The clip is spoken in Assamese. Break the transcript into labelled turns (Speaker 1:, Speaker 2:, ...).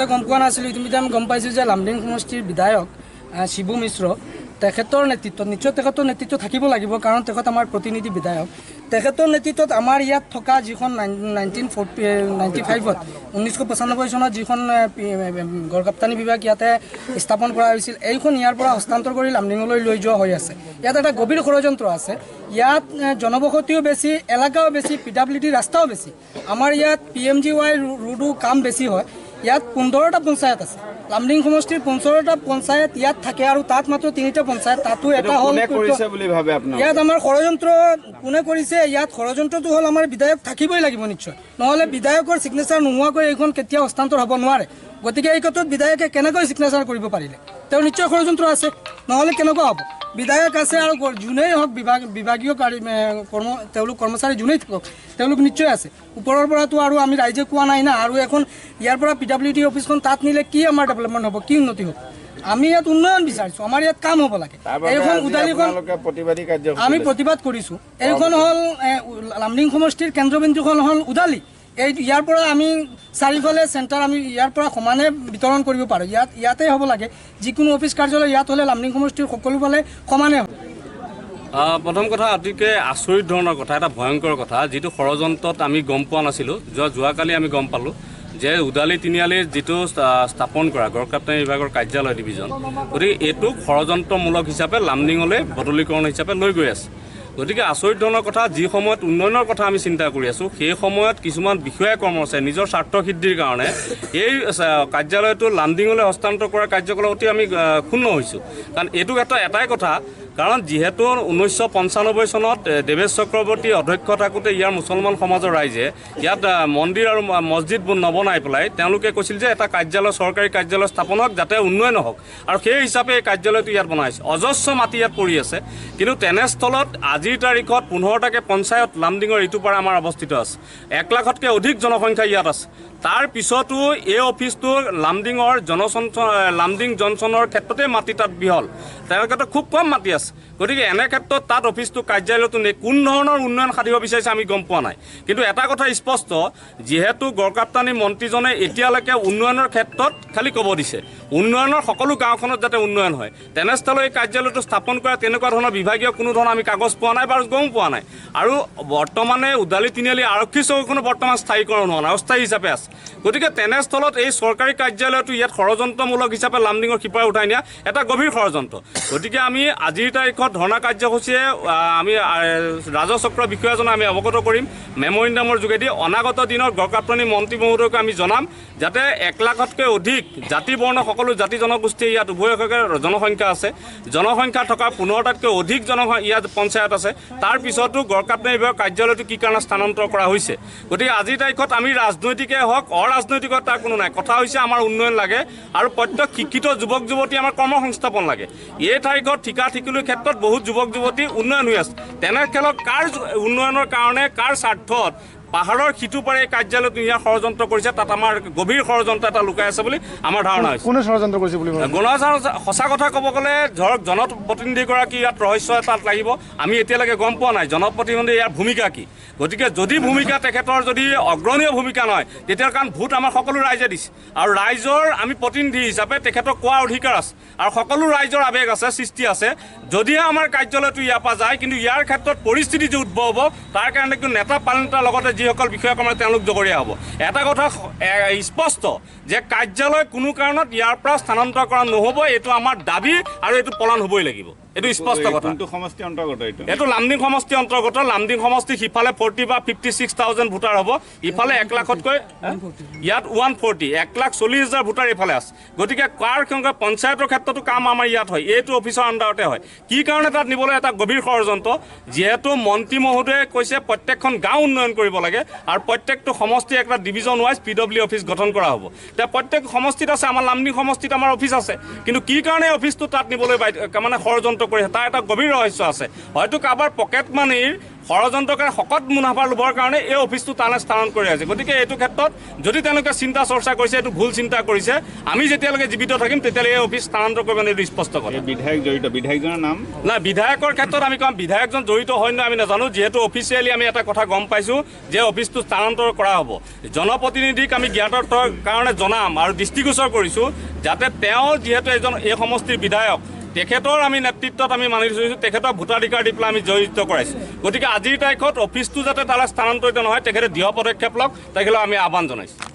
Speaker 1: আগতে গম পোৱা নাছিলোঁ, ইতিমধ্যে আমি গম পাইছোঁ যে লামডিং সমষ্টিৰ বিধায়ক শিবু মিশ্ৰ, তেখেতৰ নেতৃত্বত, নিশ্চয় তেখেতৰ নেতৃত্ব থাকিব লাগিব, কাৰণ তেখেত আমাৰ প্ৰতিনিধি বিধায়ক। তেখেতৰ নেতৃত্বত আমাৰ ইয়াত থকা যিখন 1995ত, 1995 চনত যিখন গড়কাপ্তানি বিভাগ ইয়াতে স্থাপন কৰা হৈছিল, এইখন ইয়াৰ পৰা হস্তান্তৰ কৰি লামডিঙলৈ লৈ যোৱা হৈ আছে। ইয়াত এটা গভীৰ ষড়যন্ত্ৰ আছে। ইয়াত জনবসতিও বেছি, এলেকাও বেছি, পিডাব্লিউ ডি ৰাস্তাও বেছি। আমাৰ ইয়াত পিএমজিৱাই ৰোডো কাম বেছি হয়। ইয়াত 15টা পঞ্চায়ত আছে। লামডিং সমষ্টিৰ 15টা পঞ্চায়ত ইয়াত থাকে আৰু তাত মাত্ৰ তিনিটা পঞ্চায়ত, তাতো
Speaker 2: এইটো
Speaker 1: এটা হ'ল
Speaker 2: কোনে কৰিছে বুলি ভাবে আপোনালোকে?
Speaker 1: ইয়াত আমাৰ ষড়যন্ত্ৰ কোনে কৰিছে? ইয়াত ষড়যন্ত্ৰটো হ'ল আমাৰ বিধায়ক থাকিবই লাগিব নিশ্চয়, নহ'লে বিধায়কৰ ছিগনেচাৰ নোহোৱাকৈ এইখন কেতিয়াও হস্তান্তৰ হ'ব নোৱাৰে। গতিকে এই ক্ষেত্ৰত বিধায়কে কেনেকৈ ছিগনেচাৰ কৰিব পাৰিলে? তেওঁ নিশ্চয় ষড়যন্ত্ৰ আছে, নহ'লে কেনেকুৱা হ'ব? বিধায়ক আছে আৰু যোনেই হওক, বিভাগীয় কৰ্ম তেওঁলোক কৰ্মচাৰী যোনেই থাকক, তেওঁলোক নিশ্চয় আছে। ওপৰৰ পৰাতো আৰু আমি ৰাইজে কোৱা নাই না। আৰু এখন ইয়াৰ পৰা পিডাব্লিউ ডি অফিচখন তাত নিলে কি আমাৰ ডেভেলপমেণ্ট হ'ব, কি উন্নতি হ'ব? আমি ইয়াত উন্নয়ন বিচাৰিছোঁ, আমাৰ ইয়াত কাম হ'ব লাগে।
Speaker 2: তাৰ বাবে
Speaker 1: এইখন
Speaker 2: আজি
Speaker 1: উদালিখন
Speaker 2: আপোনালোকে প্ৰতিবাদী কাৰ্যসূচী
Speaker 1: আমি
Speaker 2: লৈছে।
Speaker 1: প্ৰতিবাদ কৰিছোঁ। এইখন হ'ল লামডিং সমষ্টিৰ কেন্দ্ৰবিন্দুখন হ'ল উদালি। এই ইয়াৰ পৰা আমি চাৰিওফালে চেণ্টাৰ আমি ইয়াৰ পৰা সমানে বিতৰণ কৰিব পাৰোঁ। ইয়াতে হ'ব লাগে যিকোনো অফিচ কাৰ্যালয়। ইয়াত হ'লে লামডিং সমষ্টিৰ সকলোফালে সমানে হ'ব।
Speaker 3: প্ৰথম কথা, অতিকে আচৰিত ধৰণৰ কথা, এটা ভয়ংকৰ কথা, যিটো ষড়যন্ত্ৰত আমি গম পোৱা নাছিলোঁ। যোৱাকালি আমি গম পালোঁ যে উদালি তিনিআলিৰ যিটো স্থাপন কৰা গড়কাপ্তানি বিভাগৰ কাৰ্যালয় ডিভিজন, গতিকে এইটোক ষড়যন্ত্ৰমূলক হিচাপে লামডিঙলৈ বদলীকৰণ হিচাপে লৈ গৈ আছে। গতিকে আচৰিত ধৰণৰ কথা, যি সময়ত উন্নয়নৰ কথা আমি চিন্তা কৰি আছোঁ, সেই সময়ত কিছুমান বিষয়া কৰ্মচাৰী নিজৰ স্বাৰ্থ সিদ্ধিৰ কাৰণে এই কাৰ্যালয়টো লামডিঙলৈ হস্তান্তৰ কৰা কাৰ্যকলাপ অতি আমি ক্ষুণ্ণ হৈছোঁ। কাৰণ এইটো ক্ষেত্ৰত এটাই কথা, কাৰণ যিহেতু 1995 চনত দেৱেশ চক্ৰৱৰ্তী অধ্যক্ষ থাকোঁতে ইয়াৰ মুছলমান সমাজৰ ৰাইজে ইয়াত মন্দিৰ আৰু মছজিদ নবনাই পেলাই তেওঁলোকে কৈছিল যে এটা কাৰ্যালয়, চৰকাৰী কাৰ্যালয় স্থাপন হওক, যাতে উন্নয়ন হওক, আৰু সেই হিচাপে এই কাৰ্যালয়টো ইয়াত বনাইছে। অজস্ৰ মাটি ইয়াত পৰি আছে, কিন্তু তেনেস্থলত আজিৰ তাৰিখত 15টাকৈ পঞ্চায়ত লামডিঙৰ ইটো পাৰে আমাৰ অৱস্থিত আছে, 1 লাখতকৈ অধিক জনসংখ্যা ইয়াত আছে। তাৰ পিছতো এই অফিচটো লামডিঙৰ জনচঞ্চ লামডিং জংচনৰ ক্ষেত্ৰতে মাটি তাত বিহল, তেওঁলোকেতো খুব কম মাটি আছে। গতিকে এনে ক্ষেত্ৰত তাত অফিচটো কাৰ্যালয়টো নি কোন ধৰণৰ উন্নয়ন সাধিব বিচাৰিছে আমি গম পোৱা নাই। কিন্তু এটা কথা স্পষ্ট, যিহেতু গড়কাপ্তানি মন্ত্ৰীজনে এতিয়ালৈকে উন্নয়নৰ ক্ষেত্ৰত খালি ক'ব দিছে, উন্নয়নৰ সকলো গাঁওখনত যাতে উন্নয়ন হয়, তেনেস্থলত এই কাৰ্যালয়টো স্থাপন কৰা তেনেকুৱা ধৰণৰ বিভাগীয় কোনো ধৰণৰ আমি কাগজ পোৱা নাই বা গম পোৱা নাই। আৰু বৰ্তমানে উদালি তিনিআলি আৰক্ষী চকীখনো বৰ্তমান স্থায়ীকৰণ হোৱা নাই, অস্থায়ী হিচাপে আছে। গতিকে তেনেস্থলত এই চৰকাৰী কাৰ্যালয়টো ইয়াত ষড়যন্ত্ৰমূলক হিচাপে লামডিঙৰ সিপাৰে উঠাই নিয়া এটা গভীৰ ষড়যন্ত্ৰ। গতিকে আমি আজিৰ তাৰিখত ধৰ্ণা কাৰ্যসূচীয়ে আমি ৰাজচক্ৰ বিষয়াজনক আমি অৱগত কৰিম মেমৰেণ্ডামৰ যোগেদি। অনাগত দিনৰ গড়কাপ্তানি মন্ত্ৰী মহোদয়ক আমি জনাম যাতে 1 লাখতকৈ অধিক জাতি বৰ্ণ সকলো জাতি জনগোষ্ঠীয়ে ইয়াত উভয় জনসংখ্যা আছে, জনসংখ্যা থকা 15টাতকৈ অধিক ইয়াত পঞ্চায়ত আছে, তাৰ পিছতো গড়কাপ্তানি বিভাগৰ কাৰ্যালয়টো কি কাৰণে স্থানান্তৰ কৰা হৈছে। গতিকে আজিৰ তাৰিখত আমি ৰাজনৈতিকে হওক অৰাজনৈতিক তাৰ কোনো নাই, কথা হৈছে আমাৰ উন্নয়ন লাগে আৰু প্ৰত্যেক শিক্ষিত যুৱক যুৱতী আমাৰ কৰ্মসংস্থাপন লাগে। এই তাৰিখত ঠিকা ঠিকুলিৰ ক্ষেত্ৰত বহুত যুৱক যুৱতী উন্নয়ন হৈ আছে, তেনে খেলত কাৰ উন্নয়নৰ কাৰণে কাৰ স্বাৰ্থত পাহাৰৰ সিটো পাৰে এই কাৰ্যালয়টো ইয়াৰ ষড়যন্ত্ৰ কৰিছে, তাত আমাৰ গভীৰ ষড়যন্ত্ৰ এটা লুকাই আছে বুলি আমাৰ ধাৰণা হৈছে।
Speaker 4: কোনে ষড়যন্ত্ৰ কৰিছে বুলি ভাবে?
Speaker 3: গণৰাজ্য সঁচা কথা ক'ব গ'লে ধৰক জনপ্ৰতিনিধিগৰাকী ইয়াত ৰহস্য এটাত লাগিব, আমি এতিয়ালৈকে গম পোৱা নাই জনপ্ৰতিনিধি ইয়াৰ ভূমিকা কি। গতিকে যদি ভূমিকা তেখেতৰ যদি অগ্ৰণীয় ভূমিকা নহয়, তেতিয়া কাৰণ ভোট আমাৰ সকলো ৰাইজে দিছে আৰু ৰাইজৰ আমি প্ৰতিনিধি হিচাপে তেখেতক কোৱাৰ অধিকাৰ আছে আৰু সকলো ৰাইজৰ আৱেগ আছে, সৃষ্টি আছে। যদিহে আমাৰ কাৰ্যালয়টো ইয়াৰ পৰা যায়, কিন্তু ইয়াৰ ক্ষেত্ৰত পৰিস্থিতি যি উদ্ভৱ হ'ব তাৰ কাৰণে কিন্তু নেতা পালনেতাৰ লগতে যিসকল বিষয়া কৰ্মচাৰী তেওঁলোক জগৰীয়া হ'ব। এটা কথা স্পষ্ট যে কাৰ্যালয় কোনো কাৰণত ইয়াৰ পৰা স্থানান্তৰ কৰা নহ'ব, এইটো আমাৰ দাবী আৰু এইটো পলন হ'বই লাগিব, এইটো স্পষ্ট কথা।
Speaker 2: কোনটো সমষ্টিৰ অন্তৰ্গত এইটো?
Speaker 3: এইটো লামডিং সমষ্টিৰ অন্তৰ্গত। লামডিং সমষ্টি সিফালে 40 বা 56,000 ভোটাৰ হ'ব, ইফালে 1 লাখতকৈ ইয়াত 140, 1,40,000 ভোটাৰ এইফালে আছে। গতিকে কাৰ সংখ্যা পঞ্চায়তৰ ক্ষেত্ৰতো কাম আমাৰ ইয়াত হয়, এইটো অফিচৰ আণ্ডাৰতে হয়, কি কাৰণে তাত নিবলৈ এটা গভীৰ ষড়যন্ত্ৰ। যিহেতু মন্ত্ৰী মহোদয়ে কৈছে প্ৰত্যেকখন গাঁও উন্নয়ন কৰিব লাগে আৰু প্ৰত্যেকটো সমষ্টি একটা ডিভিজন ৱাইজ পিডব্লিউ অফিচ গঠন কৰা হ'ব। এতিয়া প্ৰত্যেক সমষ্টিত আছে, আমাৰ লামডিং সমষ্টিত আমাৰ অফিচ আছে, কিন্তু কি কাৰণে অফিচটো তাত নিবলৈ মানে ষড়যন্ত্ৰ কৰিছে তাৰ এটা গভীৰ ৰহস্য আছে। হয়তো কাৰোবাৰ পকেট মানিৰ ষড়যন্ত্ৰকাৰী শকত মুনাফাৰ লোভৰ কাৰণে এই অফিচটো তালৈ স্থানান্তৰ কৰি আছে। গতিকে এইটো ক্ষেত্ৰত যদি তেওঁলোকে তেওঁলোকে চিন্তা চৰ্চা কৰিছে, এইটো ভুল চিন্তা কৰিছে। আমি যেতিয়ালৈকে জীৱিত থাকিম, তেতিয়ালৈকে এই অফিচ স্থানান্তৰ কৰিব নিদিওঁ, স্পষ্ট কথা।
Speaker 2: এই বিধায়ক জড়িত, বিধায়কজনৰ নাম?
Speaker 3: নাই, বিধায়কৰ ক্ষেত্ৰত আমি ক'ম বিধায়কজন জড়িত হয় নহয় আমি নাজানো। যিহেতু অফিচিয়েলি আমি এটা কথা গম পাইছোঁ যে অফিচটো স্থানান্তৰ কৰা হ'ব। জনপ্ৰতিনিধিক আমি জ্ঞাতাৰ্থৰ কাৰণে জনাম আৰু দৃষ্টিগোচৰ কৰিছোঁ, যাতে তেওঁ যিহেতু এজন এই সমষ্টিৰ বিধায়ক, তেখেতৰ আমি নেতৃত্বত আমি মানি চলিছোঁ, তেখেতক ভোটাধিকাৰ দি পেলাই আমি জড়িত কৰাইছোঁ। গতিকে আজিৰ তাৰিখত অফিচটো যাতে তালৈ স্থানান্তৰিত নহয়, তেখেতে দৃঢ় পদক্ষেপ লওক, তেখেতক আমি আহ্বান জনাইছোঁ।